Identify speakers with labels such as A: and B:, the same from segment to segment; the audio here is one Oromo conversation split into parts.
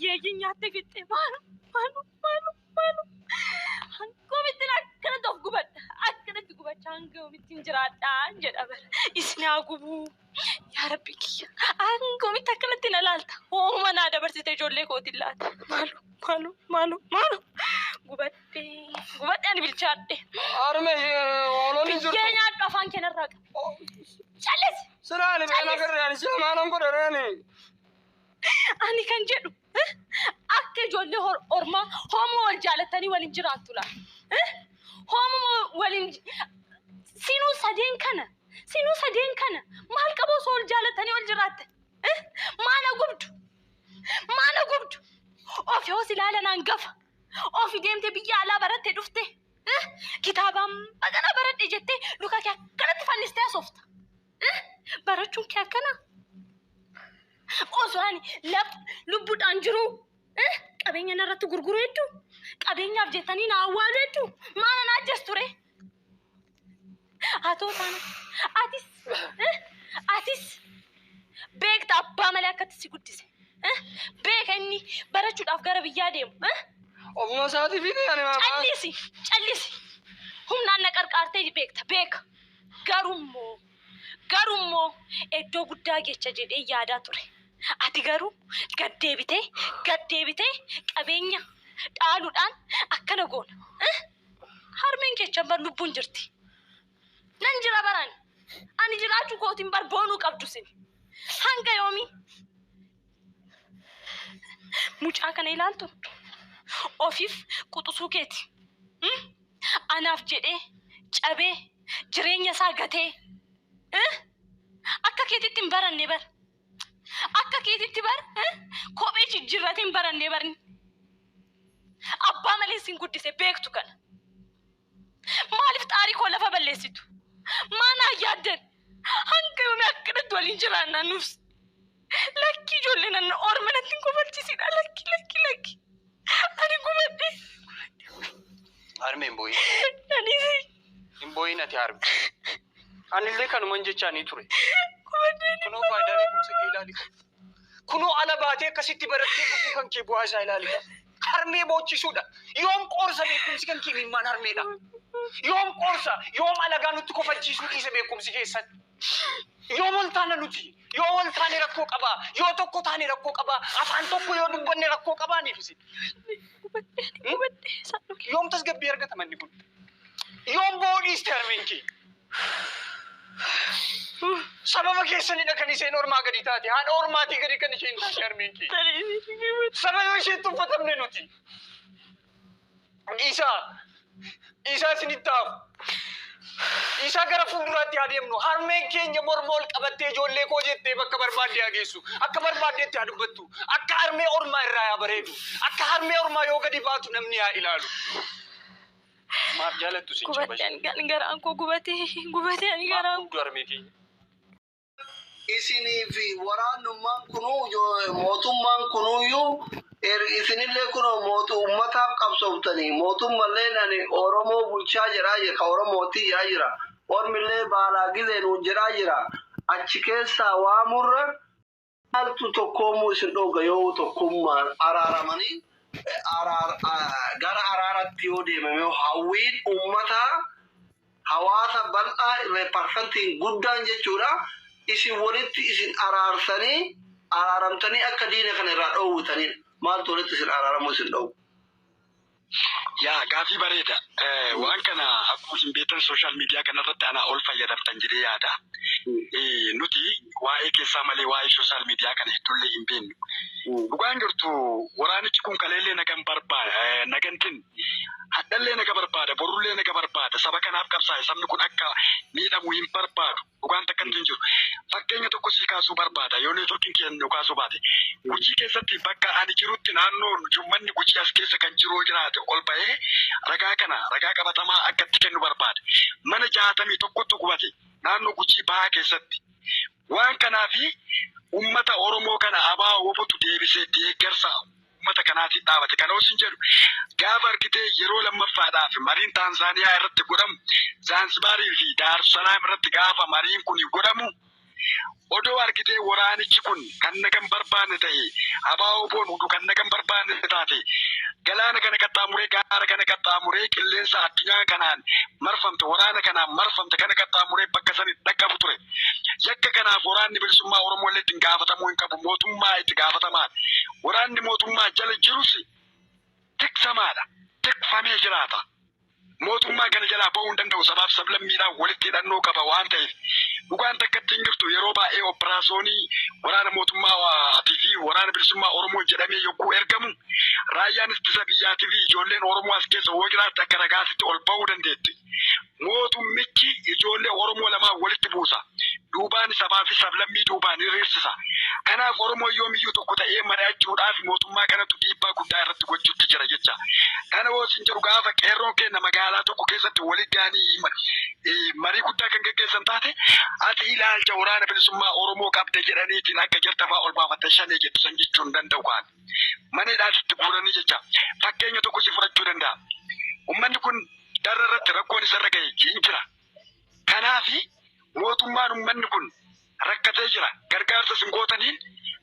A: Yeeyyiin nyaattee fixxe. Maaloo maaloo maaloo maaloo. Hanga yoomittiin akkanatti of gubadha. Akkanatti gubachaa hanga yoomittiin jiraadha jedha bara. Isin haa gubuu. Yaa Rabbi kiyya. Hanga yoomitti akkanatti na laalta. Hooma naa dabarsite ijoollee kootiin laata. Maaloo maaloo maaloo maaloo. Gubadhe gubadhe ani bilchaadhe.
B: Harmee hoolonni jirtu.
A: Biyyee nyaadhu afaan kee narraa qabi. Callisi.
B: Sila ani beela garee ani sila maalan godhe reeni.
A: Ani kan jedhu akka ijoollee ormaa hooma wal jaalattanii waliin jiraattu laata. Hooma waliin sinuu sadeen kana sinuu sadeen kana maal qabu osoo wal jaalattanii wal jiraatte? Maana gubdu maana gubdu ofi hoos ilaalan hangafa ofi deemtee biyya alaa baratte dhufte kitaabaan bagana baradhe jettee luka kee akkanatti fannistee haasofta. Barachuun kee akkana. Osoo ani lubbuudhaan jiru qabeenya narratti gurguru hedduu qabeenyaaf jettanii na awwaalu hedduu maana na ajjeestu ture. Haa ta'u taana atis atis beekta abbaa malee akkatti si guddise. Beeka inni barachuudhaaf gara biyyaa deemu.
B: Ofuma isaatii fiite ani maama.
A: Callisi callisi humnaan na qarqaartee beekta beeka garummoo garummoo iddoo guddaa geecha jedhee yaadaa ture. Ati garuu gad deebitee gad deebitee qabeenya dhaaluudhaan akkana goona. Harmeen keechan bar lubbuun jirti. Nan jira barani. Ani jiraachuu kootiin bar boonuu qabdu sin. Hanga yoomii? Mucaa kana ilaaltu ofiif quxisuu keeti. Anaaf jedhee cabee jireenya isaa gatee akka keetitti hin baranne bar. Akka keetitti bar kophee jijjiirratee hin baranne barni. Abbaa malee sin guddise beektu kana. Maaliif xaarii koo lafa balleessitu? Maanaa yaaddan? Hanga yoomii akkanatti waliin jiraannaa nuuf? Lakki ijoollee nan orma natti hin kofalchiisidha. Lakki lakki lakki. Ani gubadhe.
B: Harmee hin boo'in.
A: Anis
B: Hin boo'in ati harme. Anillee kanuman jechaanii ture.
A: Gubadhe.
B: Kunoo faayidaa beekumsa kee ilaali. Kunoo ala baatee akkasitti barattee dhufuu kan kee bu'aa isaa ilaali. Harmee boochisuudha. Yoom qoorsa beekumsi kan kee imimmaan harmeedha. Yoom qoorsa yoom alagaa nutti kofalchiisuu dhiise beekumsi keessan. Yoom ol taana nuti. Yoo wal taane rakkoo qabaa. Yoo tokko taane rakkoo qabaa. Afaan tokko yoo dubbanne rakkoo qabaa niif isin.
A: Gubadhe gubadhe isaan dhuge.
B: Yoom tasgabbii argata manni kun? Yoom boo'uu dhiiste harmeen kee? Sababa keessanidha kan isheen ormaa gadi taate. Haadha ormaatii gadi kan isheen taate harmeen kee. Sababa isheen tuffatamne nuti. Dhiisaa. Dhiisaa isinitti haafu. Dhiisaa gara fuulduraatti haa deemnu. Harmeen keenya morma ol qabattee ijoollee koo jettee bakka barbaadde haa geessu. Akka barbaaddeetti haa dubbattu. Akka harmee ormaa irraa haa bareedu. Akka harmee ormaa yoo gadi baatu namni haa ilaalu. Maaf jaalattu sin
A: Gubadhe
B: cabashe.
A: ani ani garaan koo gubatee gubatee ani
B: Maaf
A: garaan
B: gubdu harmee keenya.
C: Isinii fi waraannummaan kunuu mootummaan kunuyyuu isinillee kunoo mootu ummataaf qabsooftanii mootummallee ani Oromoo bulchaa jedhaa jira ka Oromootti jedhaa jira ormillee baalaa gizee nuun jedhaa jira achi keessaa waamurra maaltu tokkoomuu isin dhooga yoo tokkummaan araaramanii gara araaratti yoo deemame hawwiin ummataa hawaasa bal'aa parsantiin guddaan jechuudha isin walitti isin araarsanii araaramtanii akka diina kana irraa dhoowwitanii maaltu walitti isin araaramuu isin dhoowwu?
D: Yaa gaafii bareeda. Waan kana akkuma isin beektan social media kanarratti anaa ol fayyadamtan jedhee yaada. Nuti waa'ee keessaa malee waa'ee social media kana hedduullee hin beeknu. Dhugaan jirtu waraanichi kun kaleellee nagan barbaada nagantin hadhallee naga barbaada borullee naga barbaada saba kanaaf qabsaa'e sabni kun akka miidhamu hin barbaadu. Dhugaan takka hin jiru. Fakkeenya tokko sii kaasuu barbaada yoo networkiin keenya nu kaasuu baate. Gujii keessatti bakka ani jirutti naannoo uummanni Gujii as keessa kan jiru jiraate ol bahee ragaa kana ragaa qabatamaa akka itti kennu barbaada. Mana 61tu gubate naannoo Gujii bahaa keessatti. Waan kanaafi uummata Oromoo kana abaa wobotu deebisee deeggarsa uummata kanaatiin dhaabate. Kana hosin jedhu gaafa argitee yeroo lammaffaadhaaf mariin Taanzaaniyaa irratti godhamu Zaanzibaarii fi Daarsalaam irratti gaafa mariin kun godhamu Odoo argitee waraanichi kun kan nagan barbaanne ta'e, abaa'oo boon udu kan nagan barbaanne taate, galaana kana qaxxaamuree, gaara kana qaxxaamuree, qilleensa addunyaa kanaan marfamte, waraana kanaan marfamte kana qaxxaamuree bakka sani dhaqqabu ture. Yakka kanaaf waraanni bilisummaa Oromoo illee ittiin gaafatamuu hin qabu. Mootummaa itti gaafatamaan. Waraanni mootummaa jala jirus tiksamaadha. Tikfamee jiraata. Mootummaa kana jalaa bahuu hin danda'u, sabaaf sablammiidhaan walitti hidhannoo qaba waan ta'eef. Dhugaan takkatti hin jirtu, yeroo baay'ee operaasyoonii waraana mootummaatii fi waraana bilisummaa Oromoo jedhamee yogguu ergamu, raayyaan ittisa biyyaatii fi ijoolleen Oromoo as keessa yoo jiraatte akka ragaatitti ol bahuu dandeetti. Mootummichi ijoollee Oromoo lamaan walitti buusa. Duubaan sabaa fi sablammii duubaan hiriirsisa. Kanaaf Oromoo yoomiyyuu tokko ta'ee mari'achuudhaaf mootummaa kanatu dhiibbaa guddaa irratti gochuutti jira jecha. Kana yoo isin jedhu, gaafa qeerroon keenya magaalaa tokko keessatti walitti ga'anii marii guddaa kan geggeessan taate, ati ilaalcha waraana bilisummaa Oromoo qabda jedhaniitiin akka jirta fa'aa ol baafatte shanee jettu san jechuu hin danda'u kaan. Mana hidhaatti guuranii jecha. Fakkeenya tokko si fudhachuu danda'a. Uummanni kun darra irratti rakkoon isarra ga'e hin jira. Kanaafi mootummaan uummanni kun rakkatee jira. Gargaarsa isin gootaniin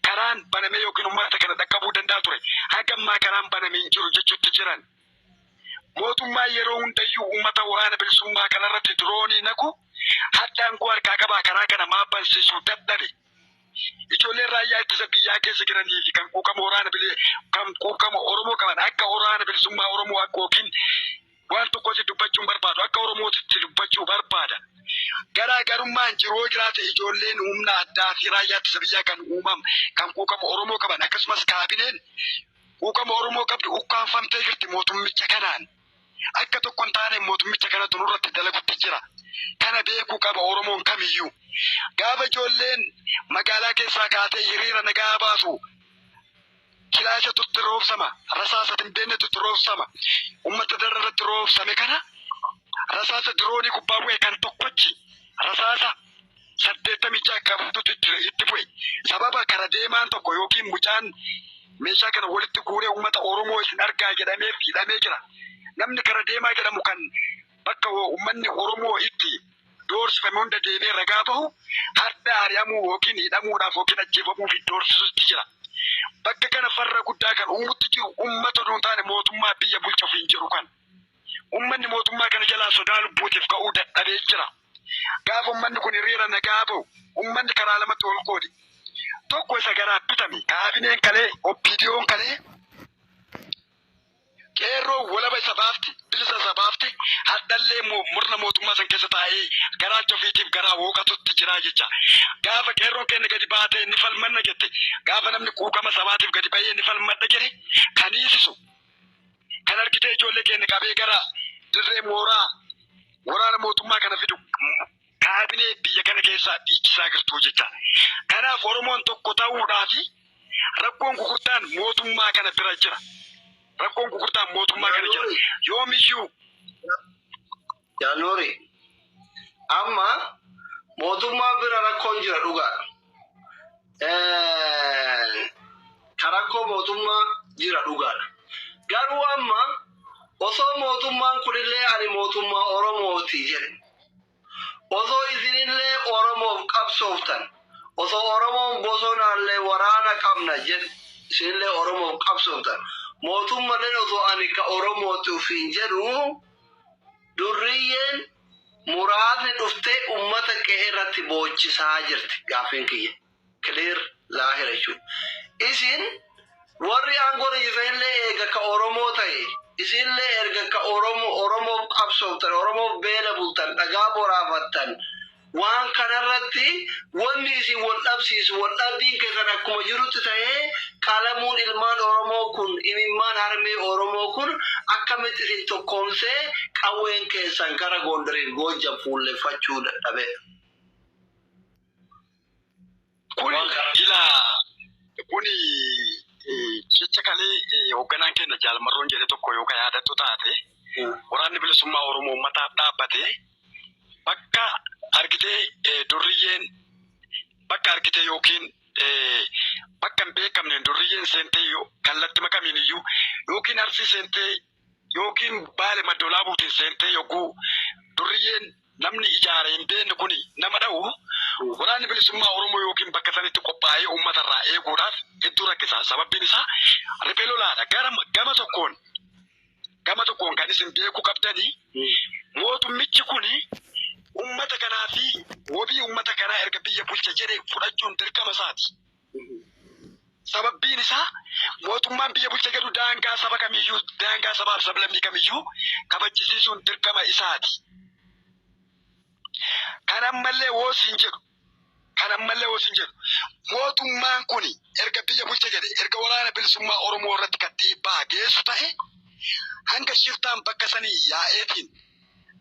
D: karaan banamee yookiin uummata kana dhaqqabuu danda'a ture. Haga ammaa karaan banamee hin jiru jechuutti jiran. Mootummaan yeroo hundayyuu uummata waraana bilisummaa kanarratti diroonii naqu haddaan koo harkaa qabaa, karaa kana maaf bansiisuu dadhabe? Ijoolleen raayyaa ittisa biyyaa keessa jiranii fi kan quuqama waraana bilee kan quuqama Oromoo qaban, akka waraana bilisummaa Oromoo akka yookiin waan tokkotti dubbachuun barbaadu, akka Oromootitti dubbachuu barbaada. Garaagarummaan jiruu jiraate, ijoolleen humna addaa fi raayyaa ittisa biyyaa kan uumam kan quuqama Oromoo qaban, akkasumas kaabineen quuqama Oromoo qabdu ukkaanfamtee jirti mootummicha kanaan. Akka tokko hin taane mootummicha kanatu nurratti dalagutti jira. Kana beekuu qaba Oromoon kamiyyuu. Gaafa ijoolleen magaalaa keessaa kaatee hiriira nagaa baasu, kilaasha tutti roobsama, rasaasa hin beekne tutti roobsama. Uummata darra irratti roobsame kana, rasaasa diroonii gubbaa bu'e kan tokkochi rasaasa 86 qabututu itti bu'e. Sababa kara deemaan tokko yookiin mucaan meeshaa kana walitti guuree uummata Oromoo isin argaa jedhamee hidhamee jira. Namni kara deemaa jedhamu kan bakka uummanni Oromoo itti doorsifame hunda deemee ragaa bahu hadda ari'amuu yookiin hidhamuudhaaf yookiin ajjeefamuuf doorsisuutti jira. Bakka kana farra guddaa kan uumutti jiru uummata osoo hin taane mootummaa biyya bulchuuf hin jiru kan. Uummanni mootummaa kana jalaa sodaa lubbuutiif ka'uu dadhabee jira. Gaafa uummanni kun hiriira nagaa bahu, uummanni karaa lamatti ol qoodi. Tokko isa garaa bitame, kaabineen kalee, OPDOn kalee, qeerroo walaba isa baafti, bilisa isa baafti, haddallee murna mootummaa san keessa taa'ee garaacha ofiitiif garaa wooqatutti jira jecha. Gaafa qeerroon keenya gadi baatee ni falmanna jette, gaafa namni quuqama sabaatiif gadi ba'ee ni falmadha jedhe, kan hiisisu, kan argitee ijoollee keenya qabee gara dirree mooraa waraana mootummaa kana fidu kaabinee biyya kana keessaa dhiichisaa jirtu jecha. Kanaaf Oromoon tokko ta'uudhaafi rakkoon gurguddaan mootummaa kana bira jira. Rakkoon gurguddaan mootummaa kana jira. Yoomiyyuu
C: Jaanuuri, amma mootummaa bira rakkoon jira dhugaadha. Ka rakkoo mootummaa jira dhugaadha. Garuu amma osoo mootummaan kunillee ani mootummaa Oromooti jedhe, osoo isinillee Oromoof qabsooftan, osoo Oromoon bosonaallee waraana qabna jedhe, isinillee Oromoof qabsooftan, mootummalleen osoo ani ka Oromooti ofiin jedhu, durriyyeen muraasni dhuftee ummata qe'ee irratti boochisaa jirti. Gaaffiin kiyya clear laahira jechuudha. Isin warri aangoo jirtanillee eega ka Oromoo ta'e, isinillee erga ka Oromoo Oromoof qabsooftan, Oromoof beela bultan, dhagaa boraafattan, waan kanarratti wanni isin wal dhabsiisu, wal dhabbiin keessan akkuma jirutti ta'ee, qalamuun ilmaan Oromoo kun, imimmaan harmee Oromoo kun akkamitti isin tokkoomsee qawween keessan gara Gondariif Goojjam fuulleffachuu dadhabe?
D: Kuni ila kuni jecha kalee hoogganaan keenya Jaalmarroon jedhe tokko yookaan yaadattu taate, waraanni bilisummaa Oromoo uummataaf dhaabbate bakka argitee durriyyeen bakka argitee yookiin bakka hin beekamneen durriyyeen seentee kallattii makamiin iyyuu yookiin Arsii seentee yookiin Baale Maddoolaabuutiin seentee yogguu durriyyeen namni ijaare hin beekne kuni nama dha'u. Waraanni bilisummaa Oromoo yookiin bakka sanitti qophaa'ee uummatarraa eeguudhaaf hedduu rakkisa. Sababbiin isaa riphee lolaadha. Gara gama tokkoon kan isin beekuu qabdanii, mootummichi kuni uummata kanaa fi wabii uummata kanaa erga biyya bulcha jedhe fudhachuun dirqama isaati. Sababbiin isaa mootummaan biyya bulcha jedhu daangaa saba kamiyyuu, daangaa sabaaf sablammii kamiyyuu kabachisiisuun dirqama isaati. Kan ammallee woosiin jedhu kan ammallee woosiin jedhu mootummaan kuni erga biyya bulcha jedhe, erga waraana bilisummaa Oromoo irratti kan dhiibbaa geessu ta'e, hanga shiftaan bakka sanii yaa'eetiin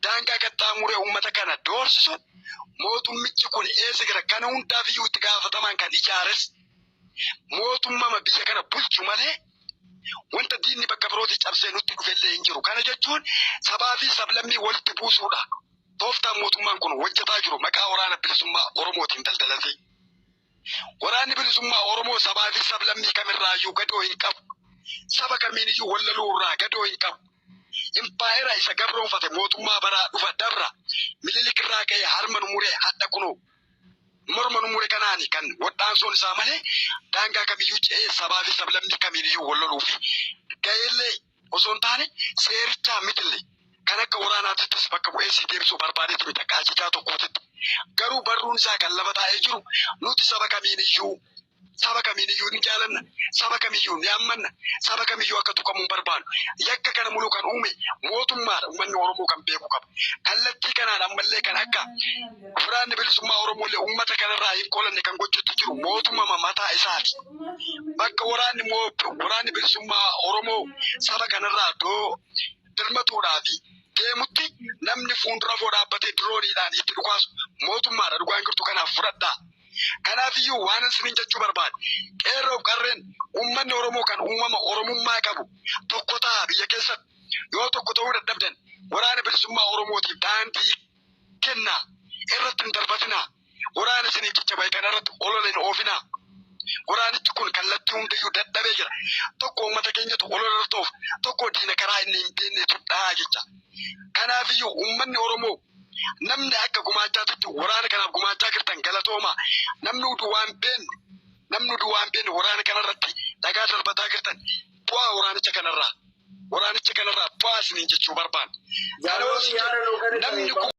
D: daangaa qaxxaamuree uummata kana doorsisu, mootummichi kun eessa jira? Kana hundaaf iyyuu itti gaafatamaan kan ijaares mootummama biyya kana bulchu malee wanta diinni bakka birootii cabsee nutti dhufellee hin jiru. Kana jechuun sabaa fi sablammii walitti buusuudha. Tooftaan mootummaan kun hojjetaa jiru maqaa waraana bilisummaa Oromootiin daldalatee. Waraanni bilisummaa Oromoo sabaa fi sablammii kamirraayyuu gadoo hin qabu. Saba kamiiniyyuu wallaluu irraa gadoo hin qabu. Impaayera isa gabroonfate mootummaa baraa dhufa dabra Minilik irraa ka'ee harma nu muree, hadha kunoo morma nu mure kanaani kan wadhaansoon isaa malee daangaa kamiyyuu ce'ee sabaa fi sablammii kamiiniyyuu wal loluu fi ga'eellee osoo hin taane seerichaa mitillee kan akka waraanaatittis bakka bu'ee si deebisuu barbaadeeti miti akka ajajaa tokkootitti. Garuu barruun isaa kan lafa taa'ee jiru, nuti saba kamiiniyyuu ni jaalanna, saba kamiyyuu ni ammanna, saba kamiyyuu akka tuqamu hin barbaannu. Yakka kana muluu kan uume mootummaadha, uummanni Oromoo kan beeku qaba. Kallattii kanaan ammallee kan akka waraanni bilisummaa Oromoo illee uummata kanarraa hin qolanne kan gochuutti jiru mootummaa mataa isaati. Bakka waraanni bilisummaa Oromoo saba kanarraa doo dirmatuudhaa fi deemutti namni fuuldura foo dhaabbatee dirooniidhaan itti dhukaasu mootummaadha. Dhugaan jirtu kanaaf fudhadhaa. Kanaafiyyuu waan isiniin jechuu barbaade, qeerroo qarreen uummanni Oromoo kan uumama Oromummaa qabu tokko ta'a. Biyya keessatti yoo tokko ta'uu dadhabdan, waraana bilisummaa Oromootiif daandii kennaa, irratti hin darbatinaa. Waraana isiniif jecha bahe kana irratti olola hin oofinaa. Waraanichi kun kallattii hundayyuu dadhabee jira. Tokko uummata keenyatu olola irratti oofa. Tokko diina karaa inni hin beeknetu dhahaa jecha. Kanaafiyyuu uummanni Oromoo, namni akka gumaachaatitti waraana kanaaf gumaachaa jirtan, galatooma. Namni uduu waan beekne waraana kanarratti dhagaa darbataa jirtan, bu'aa waraanicha kanarraa. Waraanicha kanarraa bu'aa isiniin jechuu barbaada.
C: Jaalonni yaada nuu
D: Namni
C: kennitanii